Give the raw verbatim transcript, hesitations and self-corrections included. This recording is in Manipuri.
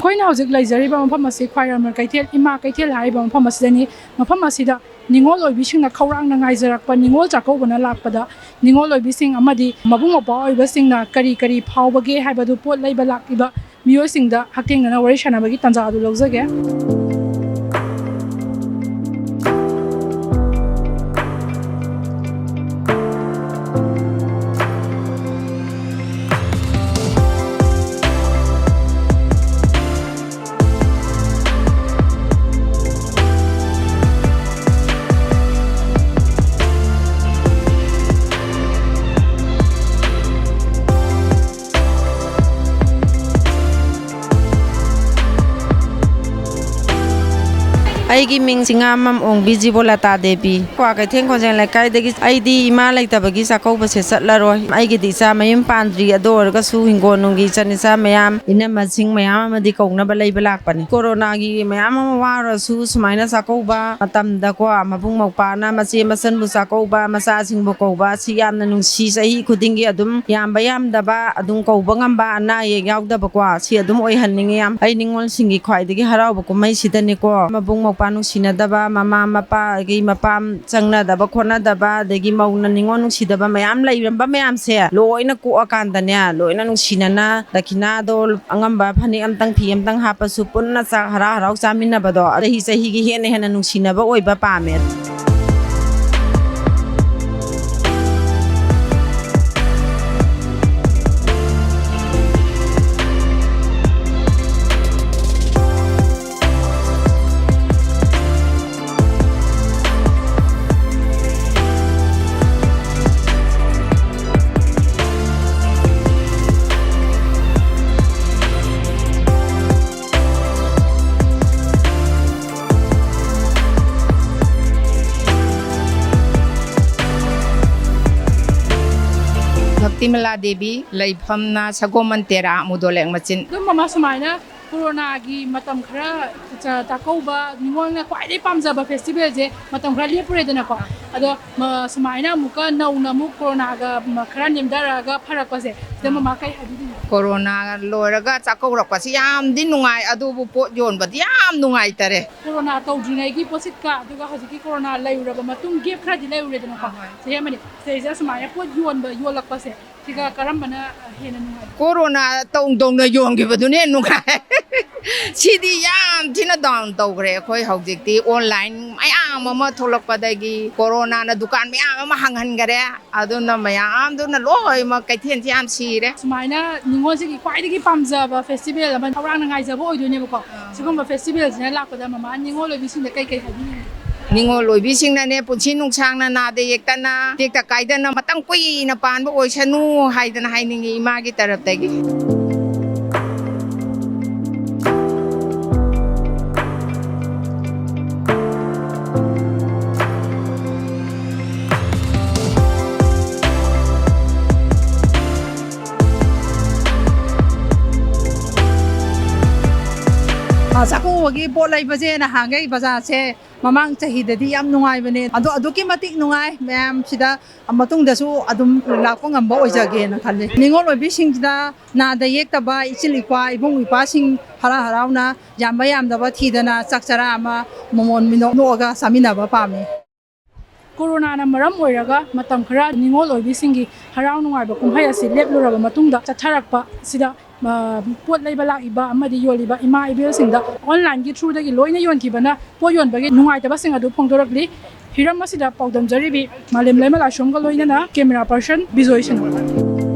ꯑꯩꯈꯣꯏꯅ ꯍꯧꯖꯤꯛ ꯂꯩꯖꯔꯤꯕ ꯃꯐꯝ ꯑꯁꯤ ꯈ꯭ꯋꯥꯏꯔꯝꯕꯟ ꯀꯩꯊꯦꯜ, ꯏꯃꯥ ꯀꯩꯊꯦꯜ ꯍꯥꯏꯔꯤꯕ ꯃꯐꯝ ꯑꯁꯤꯗꯅꯤ꯫ ꯃꯐꯝ ꯑꯁꯤꯗ ꯅꯤꯉꯣꯜ ꯑꯣꯏꯕꯤꯁꯤꯡꯅ ꯈꯧꯔꯥꯡꯅ ꯉꯥꯏꯖꯔꯛꯄ ꯅꯤꯉꯣꯜ ꯆꯥꯛꯀꯧꯕꯅ ꯂꯥꯛꯄꯗ ꯅꯤꯉꯣꯜ ꯑꯣꯏꯕꯤꯁꯤꯡ ꯑꯃꯗꯤ ꯃꯕꯨꯡ ꯃꯧꯄ꯭ꯋꯥ ꯑꯣꯏꯕꯁꯤꯡꯅ ꯀꯔꯤ ꯀꯔꯤ ꯐꯥꯎꯕꯒꯦ ꯍꯥꯏꯕꯗꯨ ꯄꯣꯠ ꯂꯩꯕ ꯂꯥꯛꯂꯤꯕ ꯃꯤꯑꯣꯏꯁꯤꯡꯗ ꯍꯛꯊꯦꯡꯅꯅ ꯋꯥꯔꯤ ꯁꯥꯟꯅꯕꯒꯤ ꯇꯥꯟꯖꯥ ꯑꯗꯨ ꯂꯧꯖꯒꯦ꯫ ꯑꯩꯒꯤ ꯃꯤꯡ ꯆꯤꯉꯥꯃꯝ ꯑꯣꯡꯕꯤ ꯖꯤꯕꯣꯂꯇꯥ ꯗꯦꯕꯤ, ꯀ꯭ꯋꯥꯀꯩꯊꯦꯜ ꯈꯣꯟꯖꯦꯡ ꯂꯩꯀꯥꯏꯗꯒꯤ꯫ ꯑꯩꯗꯤ ꯏꯃꯥ ꯂꯩꯇꯕꯒꯤ ꯆꯥꯛꯀꯧꯕꯁꯦ ꯆꯠꯂꯔꯣꯏ꯫ ꯑꯩꯒꯤꯗꯤ ꯏꯆꯥ ꯃꯌꯨꯝ ꯄꯥꯟꯗ꯭ꯔꯤ, ꯑꯗꯨ ꯑꯣꯏꯔꯒꯁꯨ ꯍꯤꯡꯒꯣꯜ ꯅꯨꯡꯒꯤ ꯏꯆꯟ ꯏꯆꯥ ꯃꯌꯥꯝ, ꯏꯅꯝꯃꯁꯤꯡ ꯃꯌꯥꯝ ꯑꯃꯗꯤ ꯀꯧꯅꯕ ꯂꯩꯕ ꯂꯥꯛꯄꯅꯤ꯫ ꯀꯣꯔꯣꯅꯥꯒꯤ ꯃꯌꯥꯝ ꯑꯃ ꯋꯥꯔꯁꯨ ꯁꯨꯃꯥꯏꯅ ꯆꯥꯛꯀꯧꯕ ꯃꯇꯝꯗꯀꯣ, ꯃꯕꯨꯡ ꯃꯧꯄ꯭ꯋꯥꯅ ꯃꯆꯦ ꯃꯆꯟꯕꯨ ꯆꯥꯛꯀꯧꯕ, ꯃꯆꯥꯁꯤꯡꯕꯨ ꯀꯧꯕ, ꯁꯤ ꯌꯥꯝꯅ ꯅꯨꯡꯁꯤ꯫ ꯆꯍꯤ ꯈꯨꯗꯤꯡꯒꯤ ꯑꯗꯨꯝ ꯌꯥꯝꯕ ꯌꯥꯝꯗꯕ ꯑꯗꯨꯝ ꯀꯧꯕ ꯉꯝꯕ, ꯑꯅꯥ ꯑꯌꯦꯛ ꯌꯥꯎꯗꯕꯀꯣ, ꯁꯤ ꯑꯗꯨꯝ ꯑꯣꯏꯍꯟꯅꯤꯡꯉꯤ ꯌꯥꯝ꯫ ꯑꯩ ꯅꯤꯉꯣꯜꯁꯤꯡꯒꯤ ꯈ꯭ꯋꯥꯏꯗꯒꯤ ꯍꯔꯥꯎꯕ ꯀꯨꯝꯍꯩꯁꯤꯗꯅꯤꯀꯣ꯫ ꯃꯕꯨꯡ ꯃꯧꯄ꯭ꯋꯥ ꯅꯨꯡꯁꯤꯅꯗꯕ, ꯃꯃꯥ ꯃꯄꯥꯒꯤ ꯃꯄꯥꯝ ꯆꯪꯅꯗꯕ ꯈꯣꯠꯅꯗꯕ, ꯑꯗꯒꯤ ꯃꯧꯅ ꯅꯤꯉꯣꯜ ꯅꯨꯡꯁꯤꯗꯕ ꯃꯌꯥꯝ ꯂꯩꯔꯝꯕ ꯃꯌꯥꯝꯁꯦ ꯂꯣꯏꯅ ꯀꯣꯛꯑꯀꯥꯟꯗꯅꯦ, ꯂꯣꯏꯅ ꯅꯨꯡꯁꯤꯅꯅ ꯗꯈꯤꯅꯥꯗꯣ ꯑꯉꯝꯕ ꯐꯅꯦꯛ ꯑꯝꯇꯪ, ꯐꯤ ꯑꯝꯇꯪ ꯍꯥꯞꯄꯁꯨ ꯄꯨꯟꯅ ꯆꯥꯛ ꯍꯔꯥꯎ ꯍꯔꯥꯎ ꯆꯥꯃꯤꯟꯅꯕꯗꯣ, ꯆꯍꯤ ꯆꯍꯤꯒꯤ ꯍꯦꯟꯅ ꯍꯦꯟꯅ ꯅꯨꯡꯁꯤꯅꯕ ꯑꯣꯏꯕ ꯄꯥꯝꯃꯦ꯫ ꯚꯛꯇꯤꯃꯂꯥ ꯗꯦꯕꯤ, ꯂꯩꯐꯝꯅ ꯁꯒꯣꯃꯟ ꯇꯦꯔꯥ, ꯃꯨꯗꯣꯂꯦꯛ ꯃꯆꯤꯟ꯫ ꯑꯗꯨꯝ ꯃꯃꯥ ꯁꯨꯃꯥꯏꯅ ꯀꯣꯔꯣꯅꯥꯒꯤ ꯃꯇꯝ ꯈꯔ ꯆ-, ꯆꯥꯛꯀꯧꯕ, ꯅꯤꯉꯣꯜꯅ ꯈ꯭ꯋꯥꯏꯗꯒꯤ ꯄꯥꯝꯖꯕ ꯐꯦꯁꯇꯤꯚꯦꯜꯁꯦ ꯃꯇꯝ ꯈꯔ ꯂꯦꯞꯄꯨꯔꯦꯗꯅꯀꯣ꯫ ꯑꯗꯣ ꯃ-, ꯁꯨꯃꯥꯏꯅ ꯑꯃꯨꯛꯀ ꯅꯧꯅ ꯑꯃꯨꯛ ꯀꯣꯔꯣꯅꯥꯒ ꯃ-, ꯈꯔ ꯅꯦꯝꯊꯔꯛꯑꯒ ꯐꯔꯛꯄꯁꯦ, ꯁꯤꯗ ꯃꯃꯥ ꯀꯩ ꯍꯥꯏꯕꯤꯅꯤꯡꯉꯤ? ꯀꯣꯔꯣꯅꯥ ꯂꯣꯏꯔꯒ ꯆꯥꯛꯀꯧꯔꯛꯄꯁꯤ ꯌꯥꯝꯗꯤ ꯅꯨꯡꯉꯥꯏ, ꯑꯗꯨꯕꯨ ꯄꯣꯠ ꯌꯣꯟꯕꯗꯤ ꯌꯥꯝ ꯅꯨꯡꯉꯥꯏꯇꯔꯦ꯫ ꯀꯣꯔꯣꯅꯥ ꯇꯧꯗ꯭ꯔꯤꯉꯩꯒꯤ ꯄꯣꯠꯁꯤꯠꯀ ꯑꯗꯨꯒ ꯍꯧꯖꯤꯛꯀꯤ ꯀꯣꯔꯣꯅꯥ ꯂꯩꯔꯨꯔꯕ ꯃꯇꯨꯡ ꯒꯦꯞ ꯈꯔꯗꯤ ꯂꯩꯔꯨꯔꯦꯗꯅꯀꯣ꯫ ꯍꯣꯏ꯫ ꯆꯍꯤ ꯑꯃꯅꯤ꯫ ꯁꯤꯗꯩꯁꯤꯗ ꯁꯨꯃꯥꯏꯅ ꯄꯣꯠ ꯌꯣꯟꯕ, ꯌꯣꯜꯂꯛꯄꯁꯦ, ꯁꯤꯒ ꯀꯔꯝꯕꯅ ꯍꯦꯟꯅ ꯅꯨꯡꯉꯥꯏ? ꯀꯣꯔꯣꯅꯥ ꯇꯧ ꯇꯧꯅ ꯌꯣꯟꯈꯤꯕꯗꯨꯅ ꯍꯦꯟꯅ ꯅꯨꯡꯉꯥꯏ꯫ ꯁꯤꯗꯤ ꯌꯥꯝ ꯊꯤꯅ ꯗꯥꯎꯟ ꯇꯧꯈ꯭ꯔꯦ꯫ ꯑꯩꯈꯣꯏ ꯍꯧꯖꯤꯛꯇꯤ ꯑꯣꯟꯂꯥꯏꯟ ꯃꯌꯥꯝ ꯑꯃ ꯊꯣꯛꯂꯛꯄꯗꯒꯤ ꯀꯣꯔꯣꯅꯥꯅ ꯗꯨꯀꯥꯟ ꯃꯌꯥꯝ ꯑꯃ ꯍꯥꯡꯍꯟꯈꯔꯦ꯫ ꯑꯗꯨꯅ ꯃꯌꯥꯝꯗꯨꯅ ꯂꯣꯏꯅꯃꯛ ꯀꯩꯊꯦꯜꯁꯤ ꯌꯥꯝ ꯁꯤꯔꯦ꯫ ꯁꯨꯃꯥꯏꯅ ꯅꯤꯉꯣꯜꯁꯤꯒꯤ ꯈ꯭ꯋꯥꯏꯗꯒꯤ ꯄꯥꯝꯖꯕ ꯐꯦꯁꯇꯤꯚꯦꯜ ꯑꯃ, ꯈꯧꯔꯥꯡꯅ ꯉꯥꯏꯖꯕ ꯑꯣꯏꯗꯣꯏꯅꯦꯕꯀꯣ꯫ ꯁꯤꯒꯨꯝꯕ ꯐꯦꯁꯇꯤꯚꯦꯜꯁꯤꯅ ꯂꯥꯛꯄꯗ ꯃꯃꯥ ꯅꯤꯉꯣꯜ ꯑꯣꯏꯕꯤꯁꯤꯡꯗ ꯀꯩ ꯀꯩ ꯍꯥꯏꯕꯤꯅꯤꯡꯉꯤ? ꯅꯤꯉꯣꯜ ꯑꯣꯏꯕꯤꯁꯤꯡꯅꯅꯦ, ꯄꯨꯟꯁꯤ ꯅꯨꯡꯁꯥꯡꯅ, ꯅꯥꯗ ꯌꯦꯛꯇꯅ, ꯇꯦꯛꯇ ꯀꯥꯏꯗꯅ, ꯃꯇꯝ ꯀꯨꯏꯅ ꯄꯥꯟꯕ ꯑꯣꯏꯁꯅꯨ ꯍꯥꯏꯗꯅ ꯍꯥꯏꯅꯤꯡꯉꯤ ꯏꯃꯥꯒꯤ ꯇꯔꯞꯇꯒꯤ꯫ ꯑ, ꯆꯥꯛꯀꯧꯕꯒꯤ ꯄꯣꯠ ꯂꯩꯕꯁꯦ ꯅꯍꯥꯟꯈꯩ ꯕꯖꯥꯔꯁꯦ ꯃꯃꯥꯡ ꯆꯍꯤꯗꯗꯤ ꯌꯥꯝ ꯅꯨꯡꯉꯥꯏꯕꯅꯦ꯫ ꯑꯗꯣ ꯑꯗꯨꯛꯀꯤ ꯃꯇꯤꯛ ꯅꯨꯡꯉꯥꯏ꯫ ꯃꯌꯥꯝꯁꯤꯗ ꯃꯇꯨꯡꯗꯁꯨ ꯑꯗꯨꯝ ꯂꯥꯛꯄ ꯉꯝꯕ ꯑꯣꯏꯖꯒꯦꯅ ꯈꯜꯂꯤ꯫ ꯅꯤꯉꯣꯜ ꯑꯣꯏꯕꯤꯁꯤꯡꯁꯤꯗ ꯅꯥꯗ ꯌꯦꯛꯇꯕ ꯏꯆꯤꯜ ꯏꯄꯥ, ꯏꯕꯨꯡ ꯏꯄ꯭ꯋꯥꯁꯤꯡ ꯍꯔꯥꯎ ꯍꯔꯥꯎꯅ ꯌꯥꯝꯕ ꯌꯥꯝꯗꯕ ꯊꯤꯗꯅ ꯆꯥꯛ ꯆꯔꯥ ꯑꯃ ꯃꯣꯃꯣꯟ ꯃꯤꯅꯣꯛ ꯅꯣꯛꯑꯒ ꯆꯥꯃꯤꯟꯅꯕ ꯄꯥꯝꯃꯤ꯫ ꯀꯣꯔꯣꯅꯥꯅ ꯃꯔꯝ ꯑꯣꯏꯔꯒ ꯃꯇꯝ ꯈꯔ ꯅꯤꯉꯣꯜ ꯑꯣꯏꯕꯤꯁꯤꯡꯒꯤ ꯍꯔꯥꯎ ꯅꯨꯡꯉꯥꯏꯕ ꯀꯨꯝꯍꯩ ꯑꯁꯤ ꯂꯦꯞꯂꯨꯔꯕ ꯃꯇꯨꯡꯗ ꯆꯠꯊꯔꯛꯄ ꯑꯁꯤꯗ, ꯑ, ꯄꯣꯠ ꯂꯩꯕ ꯂꯥꯛꯏꯕ ꯑꯃꯗꯤ ꯌꯣꯜꯂꯤꯕ ꯏꯃꯥ ꯏꯕꯦꯜꯁꯤꯡꯗ ꯑꯣꯟꯂꯥꯏꯟꯒꯤ ꯊ꯭ꯔꯨꯗꯒꯤ ꯂꯣꯏꯅ ꯌꯣꯟꯈꯤꯕꯅ ꯄꯣꯠ ꯌꯣꯟꯕꯒꯤ ꯅꯨꯡꯉꯥꯏꯇꯕꯁꯤꯡ ꯑꯗꯨ ꯐꯣꯡꯗꯣꯔꯛꯂꯤ꯫ ꯍꯤꯔꯝ ꯑꯁꯤꯗ ꯄꯥꯎꯗꯝꯖꯔꯤꯕꯤ ꯃꯥꯂꯦꯝꯂꯩꯃ ꯂꯥꯏꯁ꯭ꯔꯝꯒ ꯂꯣꯏꯅꯅ ꯀꯦꯃꯦꯔꯥ ꯄꯔꯁꯟ ꯕꯤꯖꯣꯏ ꯁꯅꯥ꯫